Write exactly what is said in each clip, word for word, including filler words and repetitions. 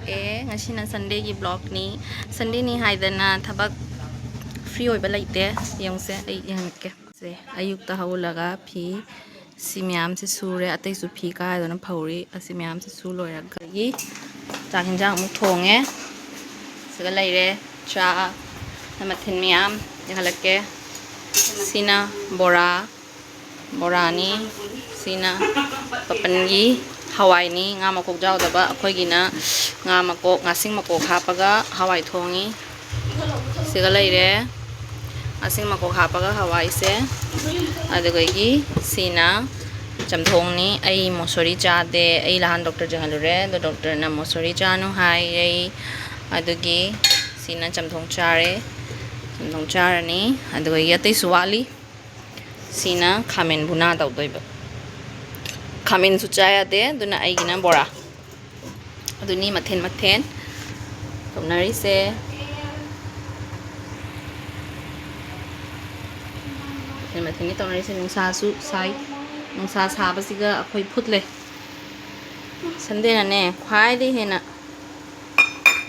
ꯑꯦ, ꯉꯁꯤꯅ Sundayꯒꯤ vlogꯅꯤ꯫ Sundayꯅꯤ ꯍꯥꯏꯗꯅ ꯊꯕꯛ free ꯑꯣꯏꯕ ꯂꯩꯇꯦ꯫ ꯌꯦꯡꯉꯨꯁꯦ, ꯑꯩ ꯌꯦꯡꯉꯛꯀꯦ꯫ ꯁꯦ, ꯑꯌꯨꯛꯇ ꯍꯧꯒꯠꯂꯒ ꯐꯤ ꯁꯤ ꯃꯌꯥꯝꯁꯦ ꯁꯨꯔꯦ꯫ ꯑꯇꯩꯁꯨ ꯐꯤ ꯀꯥꯏꯗꯅ ꯐꯧꯔꯤ꯫ ꯑꯁꯤ ꯃꯌꯥꯝꯁꯦ ꯁꯨ ꯂꯣꯏꯔꯒ ꯆꯥꯛ ꯍꯤꯟꯖꯥꯡ ꯑꯃꯨꯛ ꯊꯣꯡꯉꯦ꯫ ꯁꯤꯒ ꯂꯩꯔꯦ ꯆꯥꯛ, ꯃꯊꯦꯜ ꯃꯌꯥꯝ ꯌꯦꯡꯍꯜꯂꯛꯀꯦ꯫ ꯁꯤꯅ ꯕꯣꯔꯥ, ꯕꯣꯔꯥꯅꯤ꯫ ꯁꯤꯅ ꯄꯥꯄꯟꯒꯤ ꯍꯋꯥꯏꯅꯤ, ꯉꯥ ꯃꯀꯣꯛ ꯌꯥꯎꯗꯕ꯫ ꯑꯩꯈꯣꯏꯒꯤꯅ ꯉꯥ ꯃꯀꯣꯛ, ꯉꯥꯁꯤꯡ ꯃꯀꯣꯛ ꯍꯥꯞꯄꯒ ꯍꯋꯥꯏ ꯊꯣꯡꯉꯤ꯫ ꯁꯤꯒ ꯂꯩꯔꯦ ꯉꯥꯁꯤꯡ ꯃꯀꯣꯛ ꯍꯥꯞꯄꯒ ꯍꯋꯥꯏꯁꯦ꯫ ꯑꯗꯨꯗꯒꯤ ꯁꯤꯅ ꯆꯝꯊꯣꯡꯅꯤ꯫ ꯑꯩ ꯃꯣꯁꯣꯔꯤ ꯆꯥꯗꯦ꯫ ꯑꯩ ꯅꯍꯥꯟ ꯗꯣꯛꯇꯔ ꯌꯦꯡꯍꯜꯂꯨꯔꯦ, ꯑꯗꯣ ꯗꯣꯛꯇꯔꯅ ꯃꯣꯁꯣꯔꯤ ꯆꯥꯅꯨ ꯍꯥꯏ꯫ ꯑꯩ ꯑꯗꯨꯒꯤ ꯁꯤꯅ ꯆꯝꯊꯣꯡ ꯆꯥꯔꯦ꯫ ꯆꯝꯊꯣꯡ ꯆꯥꯔꯅꯤ꯫ ꯑꯗꯨꯒ ꯑꯇꯩꯁꯨ ꯋꯥꯠꯂꯤ꯫ ꯁꯤꯅ ꯈꯥꯃꯦꯟ ꯕꯨꯅꯥ ꯇꯧꯗꯣꯏꯕ꯫ ꯈꯥꯃꯦꯟꯁꯨ ꯆꯥ ꯌꯥꯗꯦ, ꯑꯗꯨꯅ ꯑꯩꯒꯤꯅ ꯕꯣꯔꯥ꯫ ꯑꯗꯨꯅꯤ ꯃꯊꯦꯜ ꯃꯊꯦꯜ ꯇꯧꯅꯔꯤꯁꯦ꯫ ꯃꯊꯦꯜ ꯃꯊꯦꯜꯅꯤ ꯇꯧꯅꯔꯤꯁꯦ꯫ ꯅꯨꯡꯁꯥꯁꯨ ꯁꯥꯏ꯫ ꯅꯨꯡꯁꯥ ꯁꯥꯕꯁꯤꯒ ꯑꯩꯈꯣꯏ ꯐꯨꯠꯂꯦ꯫ Sundayꯅꯅꯦ ꯈ꯭ꯋꯥꯏꯗꯒꯤ ꯍꯦꯟꯅ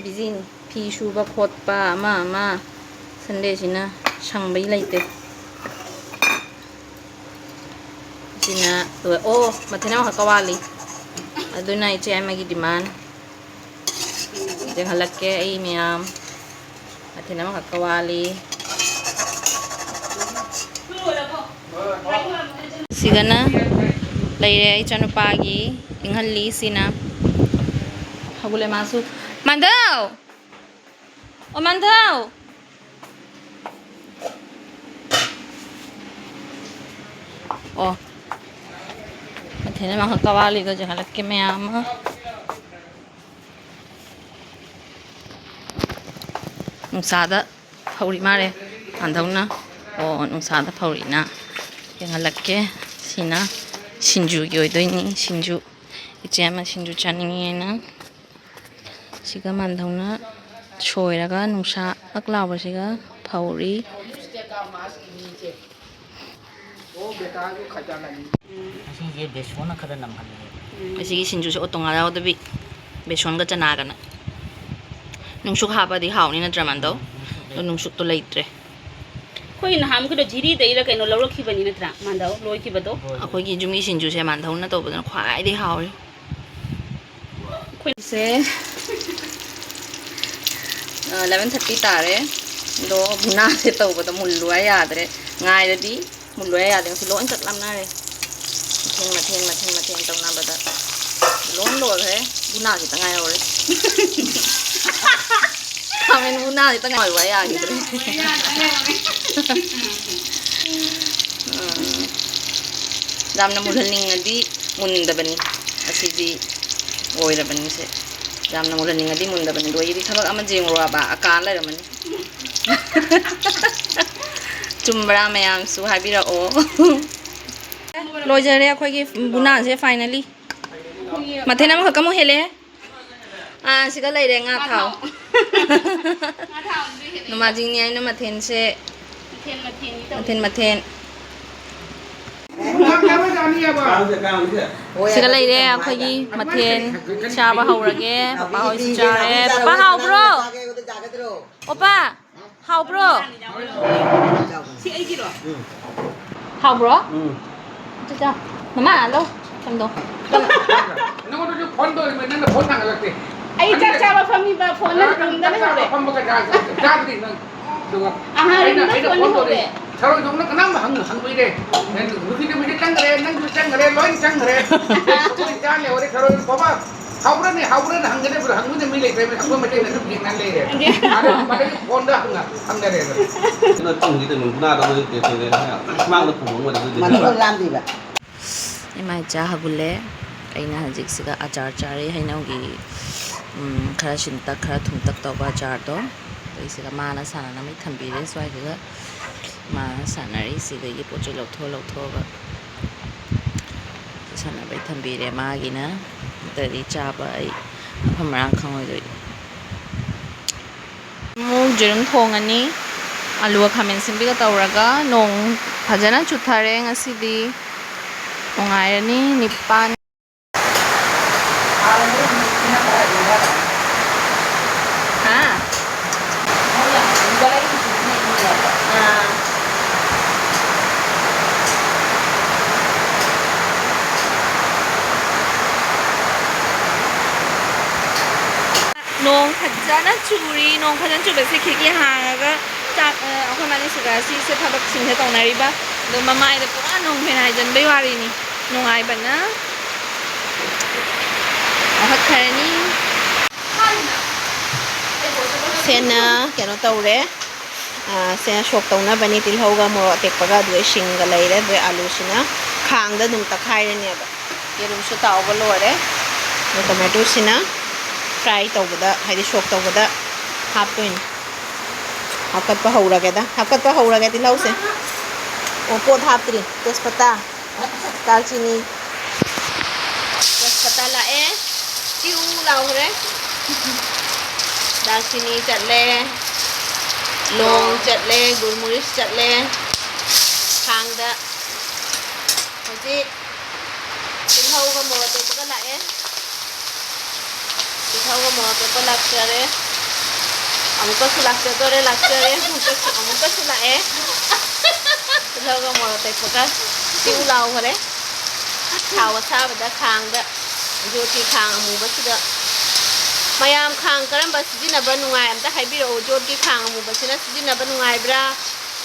busyꯅꯤ꯫ ꯐꯤ ꯁꯨꯕ ꯈꯣꯠꯄ ꯑꯃ ꯑꯃ Sundayꯁꯤꯅ ꯁꯪꯕꯩ ꯂꯩꯇꯦ꯫ ꯁꯤꯅ ꯂꯣꯏ-, ꯑꯣ, ꯃꯊꯦꯜ ꯑꯃꯈꯛꯀ ꯋꯥꯠꯂꯤ꯫ ꯑꯗꯨꯅ ꯏꯆꯦ ꯑꯃꯒꯤ demand꯫ ꯌꯦꯡꯍꯜꯂꯛꯀꯦ ꯑꯩ ꯃꯌꯥꯝ꯫ ꯃꯊꯦꯜ ꯑꯃꯈꯛꯀ ꯋꯥꯠꯂꯤ꯫ ꯁꯤꯒꯅ ꯂꯩꯔꯦ ꯏꯆꯥꯅꯨꯄꯥꯒꯤ, ꯏꯪꯍꯜꯂꯤ꯫ ꯁꯤꯅ ꯍꯧꯒꯠꯂꯦ ꯃꯥꯁꯨ꯫ ꯃꯥꯟꯗꯧ! ꯑꯣ, ꯃꯥꯟꯗꯧ! ꯑꯣ, ꯃꯊꯦꯜ ꯑꯃꯈꯛꯀ ꯋꯥꯠꯂꯤꯗꯣ ꯌꯦꯡꯍꯜꯂꯛꯀꯦ ꯃꯌꯥꯝ ꯑꯃ꯫ ꯅꯨꯡꯁꯥꯗ ꯐꯧꯔꯤ ꯃꯥꯜꯂꯦ, ꯃꯥꯟꯗꯧꯅ꯫ ꯑꯣ, ꯅꯨꯡꯁꯥꯗ ꯐꯧꯔꯤꯅ ꯌꯦꯡꯍꯜꯂꯛꯀꯦ꯫ ꯁꯤꯅ ꯁꯤꯡꯖꯨꯒꯤ ꯑꯣꯏꯗꯣꯏꯅꯤ꯫ ꯁꯤꯡꯖꯨ, ꯏꯆꯦ ꯑꯃ ꯁꯤꯡꯖꯨ ꯆꯥꯅꯤꯡꯉꯦꯅ ꯁꯤꯒ ꯃꯥꯟꯗꯧꯅ ꯁꯣꯏꯔꯒ ꯅꯨꯡꯁꯥ ꯑꯛ ꯂꯥꯎꯕꯁꯤꯒ ꯐꯧꯔꯤ꯫ ꯑꯁꯤꯁꯦ ꯕꯦꯁꯣꯟꯅ ꯈꯔ ꯅꯝꯍꯜꯂꯦ꯫ ꯑꯁꯤꯒꯤ ꯁꯤꯡꯖꯨꯁꯦ ꯑꯣꯇꯣꯉꯥ ꯌꯥꯎꯗꯕꯤ, ꯕꯦꯁꯣꯟꯒ ꯆꯅꯥꯒꯅ꯫ ꯅꯨꯡꯁꯨꯛ ꯍꯥꯞꯄꯗꯤ ꯍꯥꯎꯅꯤ ꯅꯠꯇ꯭ꯔꯥ, ꯃꯥꯟꯗꯧ? ꯑꯗꯣ ꯅꯨꯡꯁꯨꯛꯇꯣ ꯂꯩꯇ꯭ꯔꯦ꯫ ꯑꯩꯈꯣꯏ ꯅꯍꯥꯟꯃꯨꯛꯀꯤꯗꯣ ꯖꯤꯔꯤꯗꯒꯤꯔ ꯀꯩꯅꯣ ꯂꯧꯔꯛꯈꯤꯕꯅꯤ ꯅꯠꯇ꯭ꯔꯥ, ꯃꯥꯟꯗꯧ? ꯂꯣꯏꯈꯤꯕꯗꯣ꯫ ꯑꯩꯈꯣꯏꯒꯤ ꯌꯨꯝꯒꯤ ꯁꯤꯡꯖꯨꯁꯦ ꯃꯥꯟꯗꯧꯅ ꯇꯧꯕꯗꯅ ꯈ꯭ꯋꯥꯏꯗꯒꯤ ꯍꯥꯎꯔꯤ꯫ ꯑꯩꯈꯣꯏꯁꯦ ꯑꯦꯂꯚꯦꯟ ꯊꯥꯔꯇꯤ ꯇꯥꯔꯦ꯫ ꯑꯗꯣ ꯚꯨꯅꯥꯁꯦ ꯇꯧꯕꯗ ꯃꯨꯜꯂꯨ ꯍꯥꯏ ꯌꯥꯗ꯭ꯔꯦ꯫ ꯉꯥꯏꯔꯗꯤ ꯃꯨꯜꯂꯨ ꯍꯥꯏ ꯌꯥꯗ꯭ꯔꯦ꯫ ꯉꯁꯤ ꯂꯣꯏ ꯆꯠꯂꯝꯅꯔꯦ꯫ ꯃꯊꯦꯟ, ꯃꯊꯦꯟ, ꯃꯊꯦꯟ, ꯃꯊꯦꯟ ꯇꯧꯅꯕꯗ ꯂꯣꯏ ꯂꯣꯏꯈ꯭ꯔꯦ꯫ ꯚꯨꯅꯥ ꯈꯤꯇ ꯉꯥꯏꯍꯧꯔꯦ꯫ ꯈꯥꯃꯦꯟ ꯚꯨꯅꯥ ꯈꯤꯇ ꯉꯥꯏꯍꯧꯕ ꯌꯥꯈꯤꯗ꯭ꯔꯦ꯫ ꯎꯝ꯫ ꯌꯥꯝꯅ ꯃꯨꯜꯍꯟꯅꯤꯡꯉꯗꯤ ꯃꯨꯟꯗꯕꯅꯤ꯫ ꯑꯁꯤꯗꯤ ꯑꯣꯏꯔꯕꯅꯤꯁꯦ꯫ ꯌꯥꯝꯅ ꯃꯨꯜꯍꯟꯅꯤꯡꯉꯗꯤ ꯃꯨꯟꯗꯕꯅꯤ꯫ ꯑꯗꯣ ꯑꯩꯗꯤ ꯊꯕꯛ ꯑꯃ ꯌꯦꯡꯉꯨꯔꯕ, ꯑꯀꯥ ꯂꯩꯔꯝꯃꯅꯤ꯫ ꯆꯨꯝꯕ꯭ꯔꯥ ꯃꯌꯥꯝꯁꯨ ꯍꯥꯏꯕꯤꯔꯛꯑꯣ꯫ ꯂꯣꯏꯖꯔꯦ ꯑꯩꯈꯣꯏꯒꯤ ꯕꯨꯅꯥꯁꯦ finally꯫ ꯃꯊꯦꯜ ꯑꯃꯈꯛ ꯑꯃꯨꯛ ꯍꯦꯜꯂꯦ꯫ ꯑꯥ, ꯁꯤꯒ ꯂꯩꯔꯦ ꯉꯥ ꯊꯥꯎ꯫ ꯉꯥ ꯊꯥꯎꯗꯨꯗꯤ ꯍꯦꯜꯂꯦ꯫ ꯅꯣꯡꯃꯥꯏꯖꯤꯡꯅꯤ ꯍꯥꯏꯅ ꯃꯊꯦꯜꯁꯦ ꯃꯊꯦꯜ ꯃꯊꯦꯜꯅꯤ ꯇꯧꯔꯤꯁꯦ꯫ ꯃꯊꯦꯜ ꯃꯊꯦꯜ꯫ ꯁꯤꯒ ꯂꯩꯔꯦ ꯑꯩꯈꯣꯏꯒꯤ ꯃꯊꯦꯜ꯫ ꯆꯥꯕ ꯍꯧꯔꯒꯦ꯫ ꯄꯄꯥ ꯍꯣꯏꯁꯨ ꯆꯥꯔꯦ꯫ ꯄꯄꯥ ꯍꯥꯎꯕ꯭ꯔꯣ? ꯑꯣꯄꯥ, ꯍꯥꯎꯕ꯭ꯔꯣ? ꯁꯤ ꯑꯩꯒꯤꯔꯣ? ꯍꯥꯎꯕ꯭ꯔꯣ? ꯎꯝ꯫ ꯆꯥ, ꯆꯥ꯫ ꯃꯃꯥ, ꯂꯧ꯫ ꯊꯝꯗꯣ꯫ ꯅꯪꯉꯣꯟꯗꯁꯨ ꯐꯣꯟ ꯇꯧꯔꯤꯕ, ꯅꯪꯅ ꯐꯣꯟ ꯊꯥꯡꯒꯠꯂꯛꯇꯦ꯫ ꯑꯩ ꯆꯥꯛ ꯆꯥꯕ ꯐꯝꯃꯤꯕ, ꯐꯣꯟ ꯅꯪ ꯅꯪ ꯆꯥꯛ ꯆꯥꯕ ꯂꯩꯍꯧꯔꯦ꯫ ꯐꯝꯕꯒ ꯆꯥ-, ꯆꯥꯗ꯭ꯔꯤ ꯅꯪ꯫ ꯑꯗꯨꯒ ꯑꯍꯥꯟꯕ ꯑꯩꯅ, ꯑꯩꯅ ꯐꯣꯟ ꯐꯣꯟ ꯇꯧꯔꯦ꯫ ꯇꯧꯔꯦ꯫ ꯊꯔꯣꯏ ꯊꯣꯡꯅ ꯀꯅꯥꯝ ꯍꯪ-, ꯍꯪꯕꯤꯗꯦ꯫ ꯅꯪ ꯅꯨꯄꯤ ꯅꯨꯄꯤꯗꯤ ꯆꯪꯈ꯭ꯔꯦ, ꯅꯪꯁꯨ ꯆꯪꯈ꯭ꯔꯦ, ꯂꯣꯏ ꯆꯪꯈ꯭ꯔꯦ꯫ ꯑꯩꯈꯣꯏ ꯆꯥ ꯂꯩꯍꯧꯔꯦ ꯊꯔꯣꯏ꯫ ꯕꯕꯥ, ꯍꯥꯎꯕ꯭ꯔꯅꯦ, ꯍꯥꯎꯕ꯭ꯔꯅꯦ ꯍꯪꯒꯗꯕꯗꯣ ꯍꯪꯕꯗ ꯃꯤ ꯂꯩꯇ꯭ꯔꯦ꯫ ꯑꯩꯈꯣꯏ ꯃꯁꯦꯟ ꯑꯗꯨꯝ ꯌꯦꯡꯅ ꯂꯩꯔꯦ꯫ ꯑꯗꯨ ꯃꯥꯗꯤ ꯐꯣꯟꯗ ꯍꯪꯅ-, ꯍꯪꯅꯔꯦ ꯑꯗꯨꯝ꯫ ꯀꯩꯅꯣ ꯇꯧꯁꯤ ꯀꯩꯅꯣ, ꯅꯥꯗ ꯃꯣꯏ ꯀꯩ ꯀꯩ ꯀꯩ ꯍꯥꯏ-, ꯁꯨꯃꯥꯡꯗ ꯄꯨꯊꯣꯛꯑꯝꯒꯗꯕꯗꯨꯗꯤ꯫ ꯃꯅꯨꯡꯗ ꯂꯥꯝꯗ꯭ꯔꯤꯕ꯫ ꯏꯃꯥ ꯏꯆꯥ ꯍꯧꯒꯠꯂꯦ꯫ ꯑꯩꯅ ꯍꯧꯖꯤꯛꯁꯤꯒ ꯑꯆꯥꯔ ꯆꯥꯔꯤ, ꯍꯩꯅꯧꯒꯤ, ꯎꯝ, ꯈꯔ ꯁꯤꯟꯇꯛ ꯈꯔ ꯊꯨꯝꯇꯛ ꯇꯧꯕ ꯑꯆꯥꯔꯗꯣ꯫ ꯑꯗꯩꯁꯤꯒ ꯃꯥꯅ ꯁꯥꯟꯅꯅꯕ ꯊꯝꯕꯤꯔꯦ ꯁ꯭ꯋꯥꯏꯁꯤꯗ꯫ ꯃꯥꯅ ꯁꯥꯟꯅꯔꯤ, ꯁꯤꯗꯒꯤ ꯄꯣꯠ ꯆꯩ ꯂꯧꯊꯣꯛ ꯂꯧꯊꯣꯛꯑꯒ ꯁꯥꯟꯅꯕꯩ ꯊꯝꯕꯤꯔꯦ ꯃꯥꯒꯤꯅ꯫ ꯅꯠꯇ꯭ꯔꯗꯤ ꯆꯥꯕ ꯑꯩ ꯃꯐꯝ ꯃꯔꯥꯡ ꯈꯪꯉꯣꯏꯗꯣꯏꯅꯤ꯫ ꯑꯃꯨꯛ ꯌꯦꯔꯨꯝ ꯊꯣꯡꯉꯅꯤ, ꯑꯂꯨꯒ ꯈꯥꯃꯦꯟ ꯑꯁꯤꯟꯕꯤꯒ ꯇꯧꯔꯒ꯫ ꯅꯣꯡ ꯐꯖꯅ ꯆꯨꯊꯔꯦ ꯉꯁꯤꯗꯤ꯫ ꯅꯨꯡꯉꯥꯏꯔꯅꯤ꯫ ꯅꯤꯄꯥꯟ꯫ ꯍꯥ? ꯐꯖꯅ ꯆꯨꯔꯤ, ꯅꯣꯡ ꯐꯖꯅ ꯆꯨꯕꯁꯦ ꯈꯤꯔꯀꯤ ꯍꯥꯡꯉꯒ ꯆꯥꯛ, ꯑ, ꯑꯩꯈꯣꯏ ꯃꯥꯅ ꯁꯤꯗ ꯁꯤꯁꯦ ꯊꯕꯛꯁꯤꯡꯁꯦ ꯇꯧꯅꯔꯤꯕ꯫ ꯑꯗꯣ ꯃꯃꯥꯏꯗ ꯄꯨꯔꯥ ꯅꯣꯡꯐꯦꯟ ꯍꯥꯏꯖꯟꯕꯩ ꯋꯥꯔꯤꯅꯤ꯫ ꯅꯨꯡꯉꯥꯏꯕꯅ ꯋꯥꯈꯠꯈ꯭ꯔꯅꯤ꯫ ꯁꯦꯅ ꯀꯩꯅꯣ ꯇꯧꯔꯦ꯫ ꯑ, ꯁꯦꯅ ꯁꯣꯛ ꯇꯧꯅꯕꯅꯤ ꯇꯤꯜꯍꯧꯒ ꯃꯣꯔꯣꯛ ꯑꯇꯦꯛꯄꯒ, ꯑꯗꯨꯒ ꯏꯁꯤꯡꯒ ꯂꯩꯔꯦ꯫ ꯑꯗꯨꯒ ꯑꯥꯂꯨꯁꯤꯅ ꯈꯥꯡꯗ ꯑꯗꯨꯝ ꯇꯛꯈꯥꯏꯔꯅꯦꯕ꯫ ꯌꯦꯔꯨꯝꯁꯨ ꯇꯥꯎꯕ ꯂꯣꯏꯔꯦ꯫ ꯑꯗꯣ ꯇꯣꯃꯦꯇꯣꯁꯤꯅ ꯐ꯭ꯔꯥꯏ ꯇꯧꯕꯗ, ꯍꯥꯏꯗꯤ ꯁꯣꯛ ꯇꯧꯕꯗ ꯍꯥꯞꯇꯣꯏꯅꯤ꯫ ꯍꯥꯞꯀꯠꯄ ꯍꯧꯔꯒꯦꯗ꯫ ꯍꯥꯞꯀꯠꯄ ꯍꯧꯔꯒꯦ ꯇꯤꯜꯍꯧꯁꯦ꯫ ꯑꯣ, ꯄꯣꯠ ꯍꯥꯞꯇ꯭ꯔꯤ꯫ ꯇꯦꯖꯄꯇꯥ, ꯗꯥꯜꯆꯤꯅꯤ꯫ ꯇꯦꯖꯄꯇꯥ ꯂꯥꯛꯑꯦ꯫ ꯆꯤꯎ ꯂꯥꯎꯈ꯭ꯔꯦ꯫ ꯗꯥꯜꯆꯤꯅꯤ ꯆꯠꯂꯦ꯫ ꯂꯣꯡ ꯆꯠꯂꯦ꯫ ꯒꯨꯜꯃꯨꯔꯤꯁ ꯆꯠꯂꯦ꯫ ꯈꯥꯡꯗ ꯍꯧꯖꯤꯛ ꯇꯤꯜꯍꯧꯒ ꯃꯣꯔꯣꯛ ꯑꯇꯦꯛꯄꯒ ꯂꯥꯛꯑꯦ꯫ ꯇꯤꯜꯍꯧꯒ ꯃꯣꯔꯣꯛ ꯑꯇꯦꯛꯄ ꯂꯥꯛꯆꯔꯦ꯫ ꯑꯃꯨꯛꯀꯁꯨ ꯂꯥꯛꯆꯗꯣꯔꯦ, ꯂꯥꯛꯆꯔꯦ꯫ ꯑꯃꯨꯛꯀꯁꯨ, ꯑꯃꯨꯛꯀꯁꯨ ꯂꯥꯛꯑꯦ꯫ ꯇꯤꯜꯍꯧꯒ ꯃꯣꯔꯣꯛ ꯑꯇꯦꯛꯄꯒ ꯆꯤꯎ ꯂꯥꯎꯈꯔꯦ꯫ ꯊꯥꯎ ꯑꯁꯥꯕꯗ ꯈꯥꯡꯗ, ꯖꯣꯠꯀꯤ ꯈꯥꯡ ꯑꯃꯨꯕꯁꯤꯗ꯫ ꯃꯌꯥꯝ ꯈꯥꯡ ꯀꯔꯝꯕ ꯁꯤꯖꯤꯟꯅꯕ ꯅꯨꯡꯉꯥꯏ ꯑꯝꯇ ꯍꯥꯏꯕꯤꯔꯛꯎ꯫ ꯖꯣꯠꯀꯤ ꯈꯥꯡ ꯑꯃꯨꯕꯁꯤꯅ ꯁꯤꯖꯤꯟꯅꯕ ꯅꯨꯡꯉꯥꯏꯕ꯭ꯔꯥ?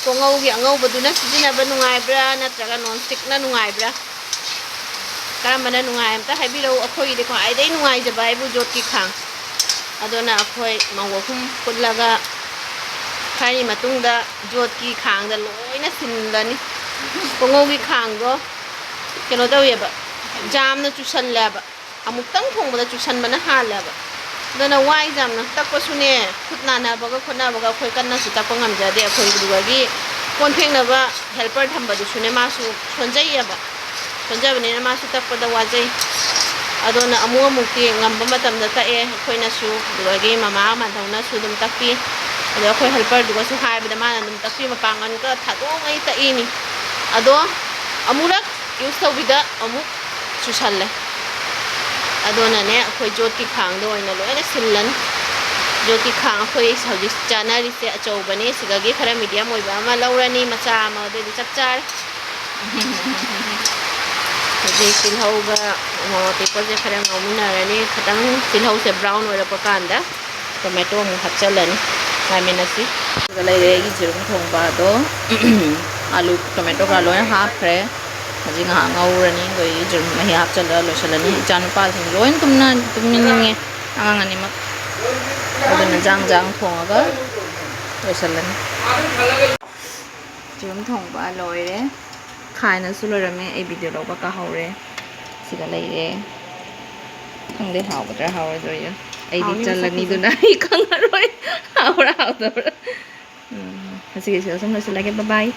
ꯀꯣꯉꯧꯒꯤ ꯑꯉꯧꯕꯗꯨꯅ ꯁꯤꯖꯤꯟꯅꯕ ꯅꯨꯡꯉꯥꯏꯕ꯭ꯔꯥ, ꯅꯠꯇ꯭ꯔꯒ ꯅꯣꯟ ꯁ꯭ꯇꯤꯛꯅ ꯅꯨꯡꯉꯥꯏꯕ꯭ꯔꯥ? ꯀꯔꯝꯕꯅ ꯅꯨꯡꯉꯥꯏ ꯑꯝꯇ ꯍꯥꯏꯕꯤꯔꯛꯎ꯫ ꯑꯩꯈꯣꯏꯒꯤꯗꯤ ꯈ꯭ꯋꯥꯏꯗꯒꯤ ꯅꯨꯡꯉꯥꯏꯖꯕ ꯍꯥꯏꯕꯨ ꯖꯣꯠꯀꯤ ꯈꯥꯡ꯫ ꯑꯗꯨꯅ ꯑꯩꯈꯣꯏ ꯃꯧ ꯑꯍꯨꯝ ꯄꯨꯜꯂꯒ ꯈꯔꯒꯤ ꯃꯇꯨꯡꯗ ꯖꯣꯠꯀꯤ ꯈꯥꯡꯗ ꯂꯣꯏꯅ ꯁꯤꯜꯂꯅꯤ꯫ ꯀꯣꯉꯧꯒꯤ ꯈꯥꯡꯗꯣ ꯀꯩꯅꯣ ꯇꯧꯋꯦꯕ, ꯌꯥꯝꯅ ꯆꯨꯁꯜꯂꯦꯕ꯫ ꯑꯃꯨꯛꯇꯪ ꯊꯣꯡꯕꯗ ꯆꯨꯁꯟꯕꯅ ꯍꯥꯜꯂꯦꯕ꯫ ꯑꯗꯨꯅ ꯋꯥꯏꯁꯦ ꯌꯥꯝꯅ꯫ ꯇꯛꯄꯁꯨꯅꯦ, ꯈꯨꯠ ꯅꯥꯟꯅꯕꯒ ꯈꯣꯠꯅꯕꯒ ꯑꯩꯈꯣꯏ ꯀꯟꯅꯁꯨ ꯇꯛꯄ ꯉꯝꯖꯗꯦ꯫ ꯑꯩꯈꯣꯏ ꯑꯗꯨꯗꯒꯤ ꯀꯣꯟ ꯐꯦꯡꯅꯕ ꯍꯦꯜꯄꯔ ꯊꯝꯕꯗꯨꯁꯨꯅꯦ, ꯃꯥꯁꯨ ꯁꯣꯟꯖꯩꯌꯦꯕ꯫ ꯁꯣꯟꯖꯕꯅꯤꯅ ꯃꯥꯁꯨ ꯇꯛꯄꯗ ꯋꯥꯖꯩ꯫ ꯑꯗꯨꯅ ꯑꯃꯨꯛ ꯑꯃꯨꯛꯇꯤ ꯉꯝꯕ ꯃꯇꯝꯗ ꯇꯛꯑꯦ ꯑꯩꯈꯣꯏꯅꯁꯨ꯫ ꯑꯗꯨꯗꯒꯤ ꯃꯃꯥ ꯃꯥꯙꯧꯅꯁꯨ ꯑꯗꯨꯝ ꯇꯛꯄꯤ꯫ ꯑꯗꯣ ꯑꯩꯈꯣꯏ ꯍꯦꯜꯄꯔꯗꯨꯒꯁꯨ ꯍꯥꯏꯕꯗ ꯃꯥꯅ ꯑꯗꯨꯝ ꯇꯛꯄꯤ꯫ ꯃꯄꯥꯡꯒꯜꯒ ꯊꯥꯗꯣꯛꯉꯩ ꯇꯛꯏꯅꯤ꯫ ꯑꯗꯣ ꯑꯃꯨꯔꯛ ꯌꯨꯁ ꯇꯧꯕꯤꯗ ꯑꯃꯨꯛ ꯆꯨꯁꯜꯂꯦ꯫ ꯑꯗꯨꯅꯅꯦ, ꯑꯩꯈꯣꯏ ꯖꯣꯠꯀꯤ ꯈꯥꯡꯗ ꯑꯣꯏꯅ ꯂꯣꯏꯅ ꯁꯤꯜꯂꯅꯤ꯫ ꯖꯣꯠꯀꯤ ꯈꯥꯡ ꯑꯩꯈꯣꯏ ꯍꯧꯖꯤꯛ ꯆꯥꯅꯔꯤꯁꯦ ꯑꯆꯧꯕꯅꯤ꯫ ꯁꯤꯗꯒꯤ ꯈꯔ ꯃꯤꯗꯤꯌꯝ ꯑꯣꯏꯕ ꯑꯃ ꯂꯧꯔꯅꯤ, ꯃꯆꯥ ꯑꯃ, ꯑꯗꯨꯗꯤ ꯆꯞ ꯆꯥꯔꯦ꯫ ꯍꯧꯖꯤꯛ ꯇꯤꯜꯍꯧꯒ ꯃꯣꯔꯣꯛ ꯑꯇꯦꯛꯄꯁꯦ ꯈꯔ ꯉꯧꯃꯤꯟꯅꯔꯅꯤ꯫ ꯈꯤꯇꯪ ꯇꯤꯜꯍꯧꯁꯦ ꯕ꯭ꯔꯥꯎꯟ ꯑꯣꯏꯔꯛꯄ ꯀꯥꯟꯗ ꯇꯣꯃꯦꯇꯣ ꯑꯃꯨꯛ ꯍꯥꯞꯆꯤꯜꯂꯅꯤ꯫ ꯉꯥꯏꯃꯤꯟꯅꯁꯤ꯫ ꯑꯗꯨꯒ ꯂꯩꯔꯦ ꯑꯩꯒꯤ ꯖꯤꯔꯨꯝ ꯊꯣꯡꯕ ꯑꯗꯣ꯫ ꯑꯥꯂꯨ, ꯇꯣꯃꯦꯇꯣ ꯈꯔ ꯂꯣꯏꯅ ꯍꯥꯞꯈ꯭ꯔꯦ꯫ ꯍꯧꯖꯤꯛ ꯉꯥꯏꯍꯥꯛ ꯉꯧꯔꯅꯤ꯫ ꯑꯩꯈꯣꯏꯒꯤ ꯖꯤꯔꯨꯝ ꯃꯍꯤ ꯍꯥꯞꯆꯤꯜꯂꯒ ꯂꯣꯏꯁꯤꯜꯂꯅꯤ꯫ ꯏꯆꯥꯅꯨꯄꯥꯁꯤꯡ ꯂꯣꯏ ꯇꯨꯝꯅ-, ꯇꯨꯝꯅꯤꯡꯉꯦ, ꯑꯉꯥꯡ ꯑꯅꯤꯃꯛ꯫ ꯑꯗꯨꯅ ꯖꯥꯡ ꯖꯥꯡ ꯊꯣꯡꯉꯒ ꯂꯣꯏꯁꯤꯜꯂꯅꯤ꯫ ꯖꯤꯔꯨꯝ ꯊꯣꯡꯕ ꯂꯣꯏꯔꯦ꯫ ꯈꯥꯏꯅꯁꯨ ꯂꯣꯏꯔꯝꯃꯦ꯫ ꯑꯩ ꯚꯤꯗꯤꯑꯣ ꯂꯧꯕ ꯀꯥꯍꯧꯔꯦ꯫ ꯁꯤꯗ ꯂꯩꯔꯦ꯫ ꯈꯪꯗꯦ ꯍꯥꯎꯒꯗ꯭ꯔꯥ ꯍꯥꯎꯔꯣꯏꯗ꯭ꯔꯥ꯫ ꯑꯩꯗꯤ ꯍꯥꯎꯅꯤ, ꯃꯁꯛ ꯆꯜꯂꯅꯤ, ꯐꯖꯩ꯫ ꯑꯗꯨꯅ ꯑꯩ ꯈꯪꯉꯔꯣꯏ ꯍꯥꯎꯕ꯭ꯔꯥ ꯍꯥꯎꯇꯕ꯭ꯔꯥ꯫ ꯎꯝ, ꯉꯁꯤꯒꯤꯁꯤꯗ ꯁꯨꯝ ꯂꯣꯏꯁꯤꯜꯂꯒꯦ꯫ ꯕꯥꯏ ꯕꯥꯏ꯫